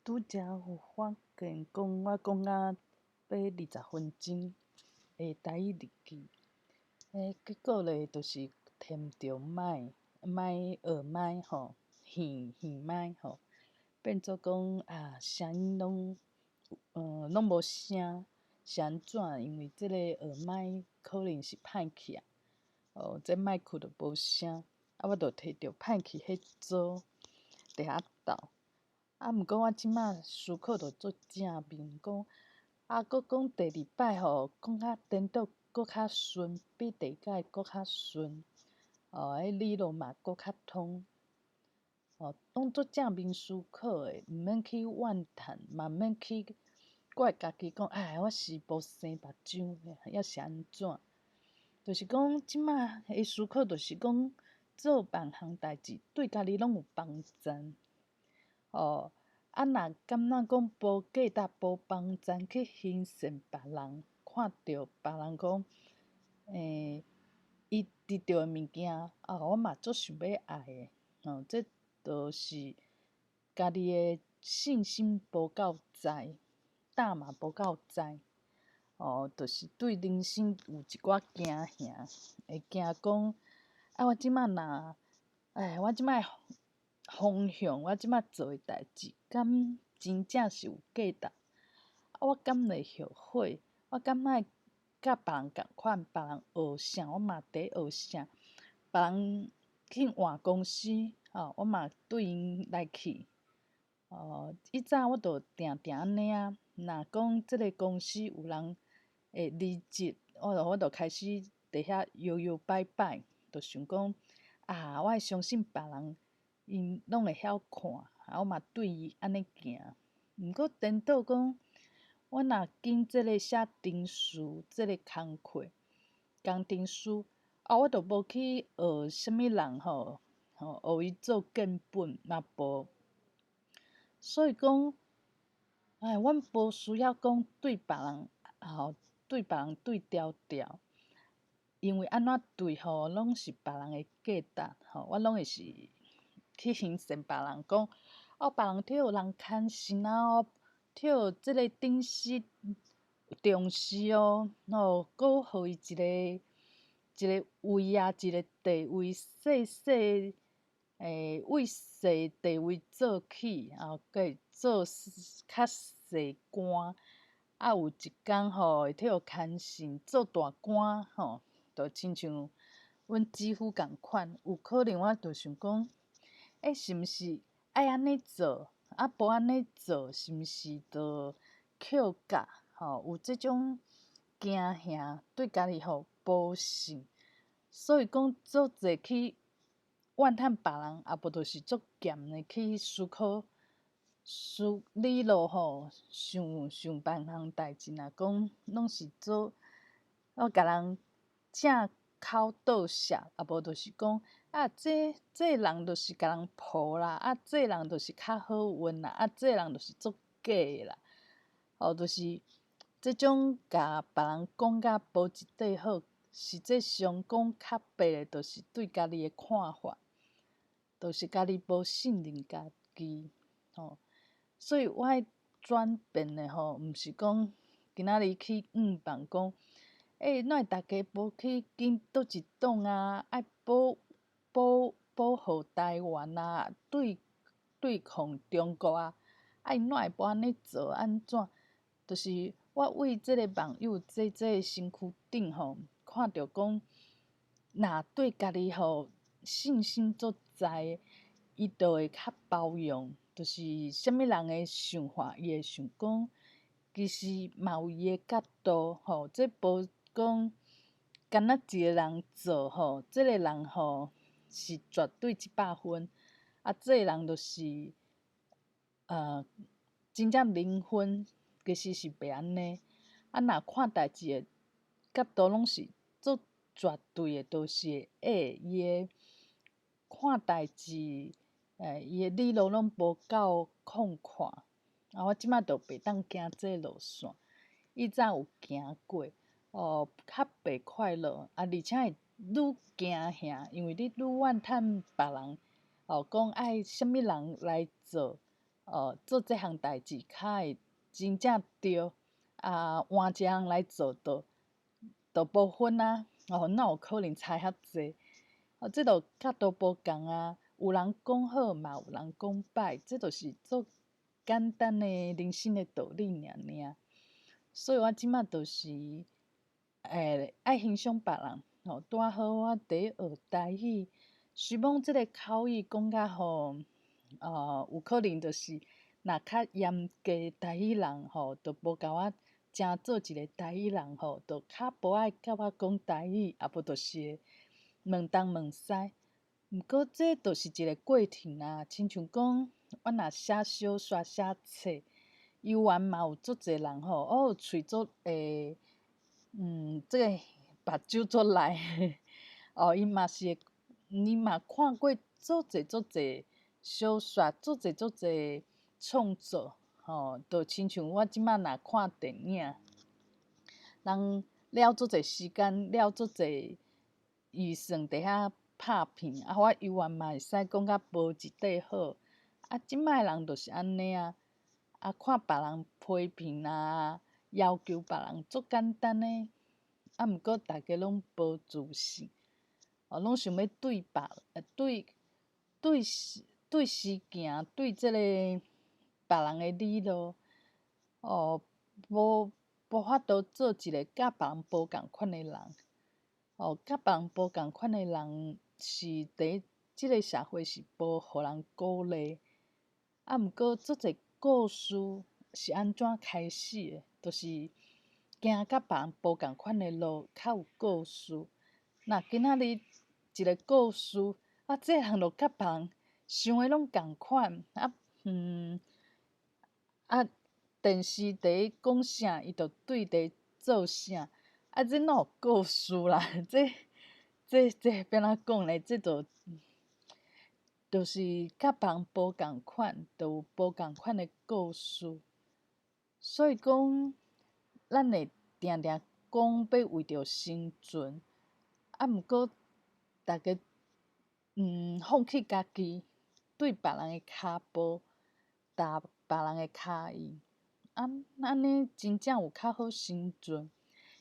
拄才有發現講，我講甲欲20分鐘的台語日記，結果咧就是添著麥麥學麥吼，耳耳麥吼，變做講啊聲音攏攏無聲，是按怎？因為這個耳麥可能是歹去啊，哦，這麥克就無聲，啊，我就提著歹去彼組佇遐鬥。啊，毋過我這馬思考就足正面，講啊，閣講第二擺吼，講較顛倒閣較順，比第一擺閣較順，哦，彼理論嘛閣較通，哦，攏足正面思考的，毋免去怨嘆，嘛毋免去怪家己講，哎，我是無生目睭，抑是按怎？就是講這馬的思考，就是講做萬項代誌，對家己攏有幫助。哦，啊，若感覺講無價值、無幫贊去欣羨別人，看著別人講，伊得著的物件，啊，我嘛足想欲愛的，哦，這就是家己的信心無夠在，膽嘛無夠在，哦，就是對人生有一寡驚嚇，會驚講，啊，我這馬若，哎，我這馬方向，我這馬做的代誌，敢真正是有價值？啊，我敢會後悔？我敢愛佮別人仝款？別人學啥，我嘛佇學啥？別人去換公司，哦，我嘛對𪜶來去。哦，以早我就定定按呢啊，若講這个公司有人會離職，我就開始佇遐搖搖擺擺，就想講啊，我會相信別人。𪜶攏會曉看，啊，我嘛對伊按呢行。毋過顛倒講，我若揀這个寫程式，這个工課，工程師，啊，我就無去學啥物人吼，吼，學伊做根本嘛無。所以講，哎，阮無需要講對別人，吼，對別人對調調，因為按怎對吼，攏是別人的價值，吼，我攏會是。去欣羨別人講，哦，別人予人牽線啊，予這个頂時重視哦，吼，閣予伊一个一个位啊，一个地位，細細為細地位做起，啊，閣會做較細官，啊，有一工吼會予牽線做大官吼，就親像阮姊夫仝款，有可能我就想講，欸，是毋是愛按呢做？啊，無按呢做，是毋是就扣價？吼，有這種驚嚇，對家己吼無信，所以講足濟去怨嘆別人，啊無就是足鹹的去思考思理路吼，想想萬項代誌，若講攏是做我共人正口倒舌，啊無就是講啊，這這人就是共人抱啦，啊，這人就是較好運啦，啊，這人就是足假的啦，哦，就是這種共別人講甲無一塊好，實際上講較白的，就是對家己的看法，就是家己無信任家己，吼。所以我的轉變的吼，毋是講今仔日去向望講，欸，哪會逐家無去揀佗一黨啊？愛保保保護台灣啊，對對抗中國啊！啊，𪜶哪會無按呢做？按怎？就是我為這个網友這這个身軀頂吼，看著講，若對家己吼信心足在，伊就會較包容，就是啥物人的想法，伊會想講，其實嘛有伊的角度吼，這無講，敢若一个人做吼，這个人吼是絕對100分，啊，這个人就是，真正零分，其實是袂按呢。啊，若看代誌的角度攏是足絕對的，都是會伊的看代誌，伊的理路攏無夠曠闊。啊，我這馬就袂當行這路線，以前有行過。哦，較袂快樂，啊，而且會愈驚嚇，因為你愈怨嘆別人，哦，講愛啥物人來做，哦，做這項代誌較會真正對，啊，換一个人來做就無分啊，哦，哪有可能差遐濟？哦，這就角度無仝啊，有人講好，嘛有人講歹，這就是足簡單的人生的道理爾爾。所以我這馬就是，愛欣賞別人，吼，拄仔好我佇咧學台語，雖罔這個口語講甲吼，有可能就是若較嚴格台語人吼，就無共我誠做一個台語人吼，就較無愛佮我講台語，啊無就是會問東問西。毋過這就是一個過程啊，親像講，我若寫小說、寫冊，猶原嘛有足濟人吼，哦，喙足會，這個目睭足利，哦，伊嘛是會，你嘛看過足濟足濟小說，足濟足濟創作，吼，就親像我這馬若看電影，人了足濟時間，了足濟預算佇遐拍片，啊，我猶原嘛會使講甲無一塊好。啊，這擺的人就是按呢啊，啊，看別人批評啊，要求別人足簡單的，啊，毋過逐家攏無自信，哦，攏想欲對別，對對時對時行，對這个別人的理路，哦，無法度做一个佮別人無仝款的人，哦，佮別人無仝款的人是佇這个社會是無予人鼓勵。啊，毋過足濟故事是按怎開始的？就是行佮別人無仝款的路，較有故事。若今仔日一个故事，啊，這个人就佮別人想的攏仝款，啊，啊，電視佇咧講啥，伊就對佇做啥，啊，這哪有故事啦？這欲按怎講咧？這就是佮別人無仝款，就有無仝款的故事。所以講，咱會定定講欲為著生存，啊，毋過逐家放棄家己，對別人的跤步，踏別人的跤印，啊，按呢真正有較好生存，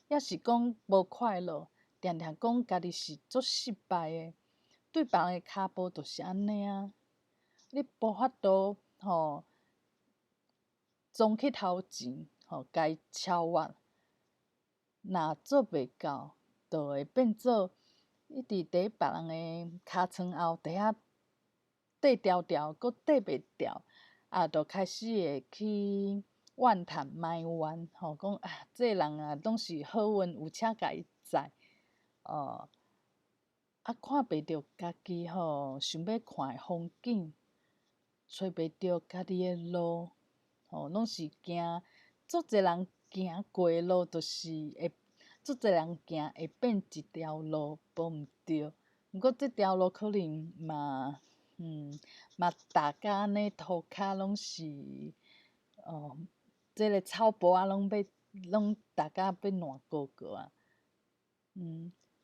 抑是講無快樂，定定講家己是足失敗的，對別人的跤步就是按呢啊，你無法度吼，衝去頭前，吼，共伊超越，若做袂到，就會變做一直佇別人的尻川後，佇遐綴牢牢，閣綴袂牢，啊，就開始會去怨嘆埋怨，吼，講啊，這个人啊，攏是好運有車共伊載，哦，啊，看袂著家己吼，想欲看的風景，揣袂著家己的路，吼，攏是行，足濟人行過的路，就是會，足濟人行會變一條路，無毋對。毋過這條路可能嘛，嘛大家按呢塗跤攏是，哦，這个草埔仔攏欲攏大家欲爛糊糊啊。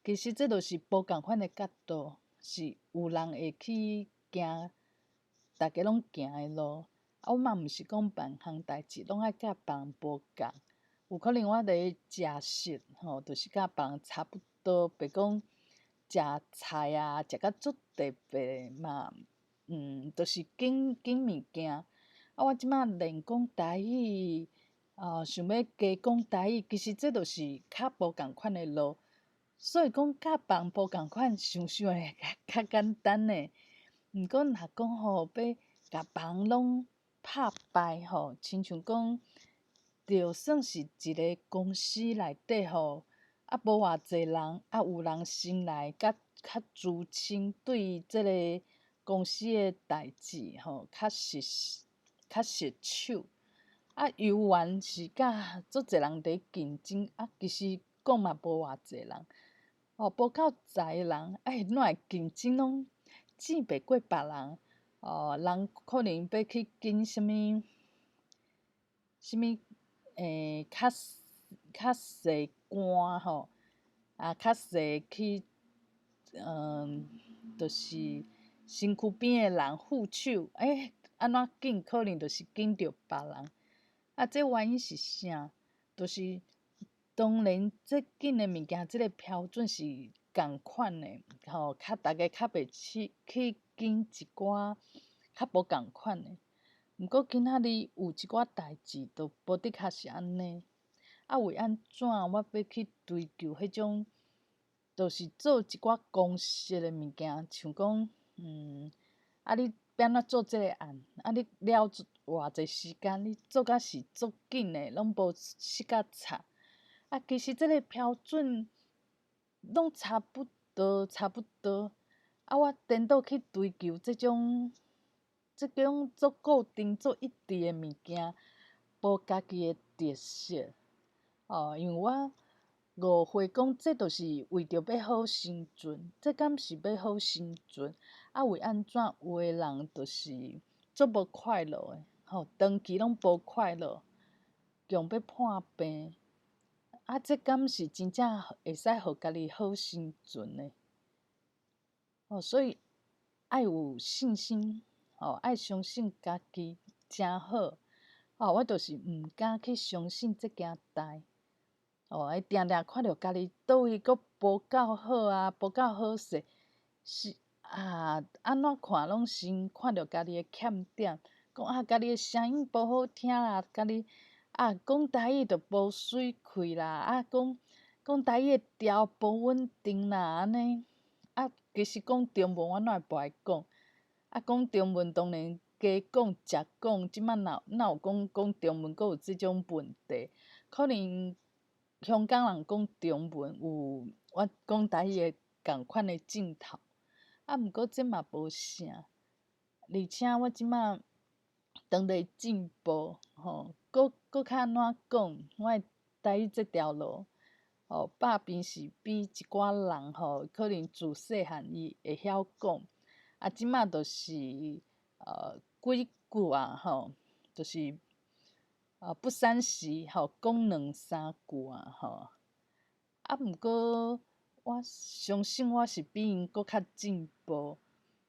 其實這就是無仝款的角度，是有人會去行，逐家攏行的路。啊，我嘛毋是講凡項代誌攏愛佮別人無仝，有可能我佇咧食食吼，就是佮別人差不多，別講食菜啊，食甲足特別嘛，就是揀揀物件。啊，我這馬練講台語，啊，想欲加講台語，其實這就是較無仝款的路。所以講，佮別人無仝款，想想會較簡單呢。毋過若講吼，欲共別人攏拍敗吼，親像講，就算是一个公司內底吼，啊無偌濟人，啊有人先來較較資深，對這个公司的代誌吼較熟較熟手，啊猶原是佮足濟人佇競爭，啊其實講嘛無偌濟人，哦無夠才的人，哎哪會競爭攏戰袂過別人？哦，人可能欲去揀啥物啥物較較細官吼，啊較細去，就是身軀邊的人副手，欸，按怎緊可能就是緊著別人。啊，這原因是啥？就是當然，這緊的物件，這个標準是仝款的，吼，較逐家較袂去緊一寡較無仝款的。毋過今仔日有一寡代誌，都無的確是按呢。啊，為按怎我欲去追求彼種，就是做一寡公式的物件，像講，啊，你欲按怎做這个案？啊，你了偌濟時間，你做甲是足緊的，攏無失甲差。啊，其實這个標準攏差不多，差不多。啊，我顛倒去追求這種足固定、足一致的物件，無家己的特色。哦，因為我誤會講，這就是為著欲好生存，這敢是欲好生存？啊，為按怎有的人就是足無快樂的，吼，長期攏無快樂，強欲破病。啊，這敢是真正會使予家己好生存的？哦，所以愛有信心，哦，愛相信家己誠好。哦，我就是毋敢去相信這件代。哦，伊定定看著家己佗位閣無夠好啊，無夠好勢，是啊，按怎看攏先看著家己的欠點，講啊，家己的聲音無好聽啦，家己啊講台語就無媠氣啦，啊講講台語的調無穩定啦，按呢啊，其實講中文我哪會無愛講？啊，講中文當然加講食講，這擺哪哪有講講中文閣有這種問題？可能香港人講中文有我講台語的仝款的鏡頭，啊，毋過這嘛無啥。而且我這擺當咧進步，吼，閣閣較按怎講？我的台語這條路，吼，百邊是比一寡人吼，可能自細漢伊會曉講，啊，這擺就是幾句啊，吼，就是不三時吼，講兩三句啊，吼。啊，毋過我相信我是比𪜶閣較進步，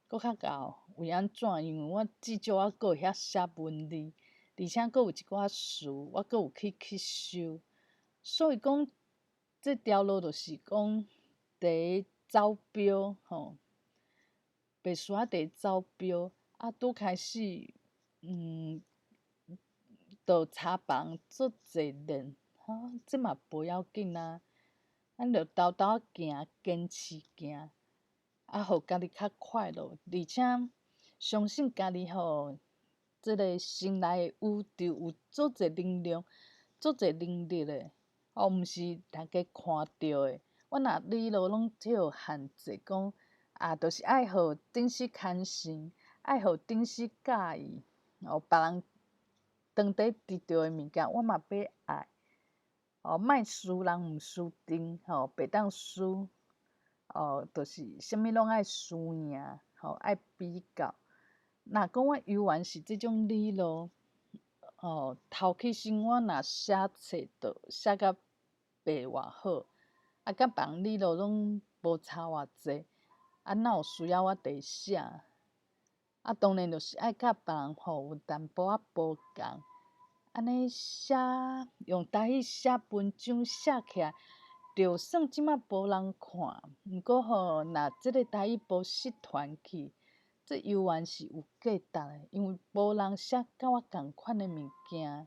閣較𠢕。為按怎？因為我至少我閣會曉寫文字，而且閣有一寡詞，我閣有去吸收。所以講，這條路就是講，第一走標吼，袂輸啊！第一走標，啊，拄開始，就差別人足濟練，吼，這嘛無要緊啊。咱著沓沓仔行，堅持行，啊，予家己較快樂，而且相信家己吼，這个心內的宇宙有足濟能量，足濟能力的，哦，毋是大家看著的。我若理路攏去予限制，講啊，就是愛予頂司牽線，愛予頂司佮意，哦，別人當底得著的物件，我嘛欲愛。哦，莫輸人毋輸陣，吼，袂當輸，哦，就是啥物攏愛輸贏，吼，愛比較。若講我猶原是這種理路，哦，頭起先我若寫冊，就寫甲袂偌好，啊，佮別人理路攏無差偌濟，啊，若有需要我就會寫。啊，當然就是愛佮別人吼有淡薄仔無仝。按呢寫用台語寫文章寫起來，就算這擺無人看，毋過吼，若這个台語無失傳去，這猶原是有價值的，因為無人寫佮我仝款的物件，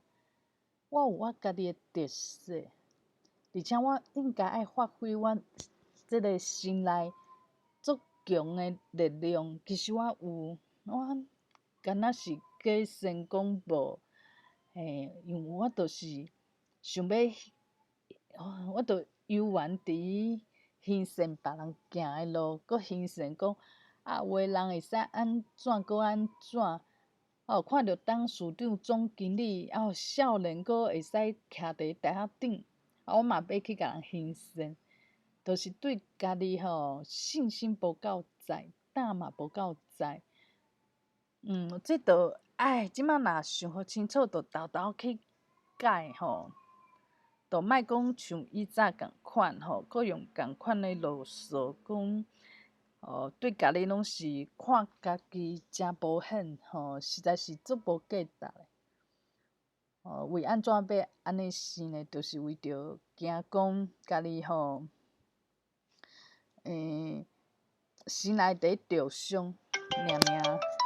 我有我家己的特色，而且我應該愛發揮我這个心內足強的力量。其實我有，我敢若是假仙講無。嘿，因為我就是想欲，我就猶原佇欣羨別人行的路，閣欣羨講啊，有的人會使按怎閣按怎，哦，看著董事長、總經理，啊，少年閣會使徛佇台仔頂，啊，我嘛欲去共人欣羨，就是對家己吼信心無夠在，膽嘛無夠在，這就。唉，這擺若想予清楚，就沓沓去改吼，就莫講像以早仝款吼，閣用仝款的路數講，哦，對家己攏是看家己誠保險，吼，實在是足無價值的。哦，為按怎欲按呢生呢？就是為著驚講家己吼，生來佇咧著傷，爾爾。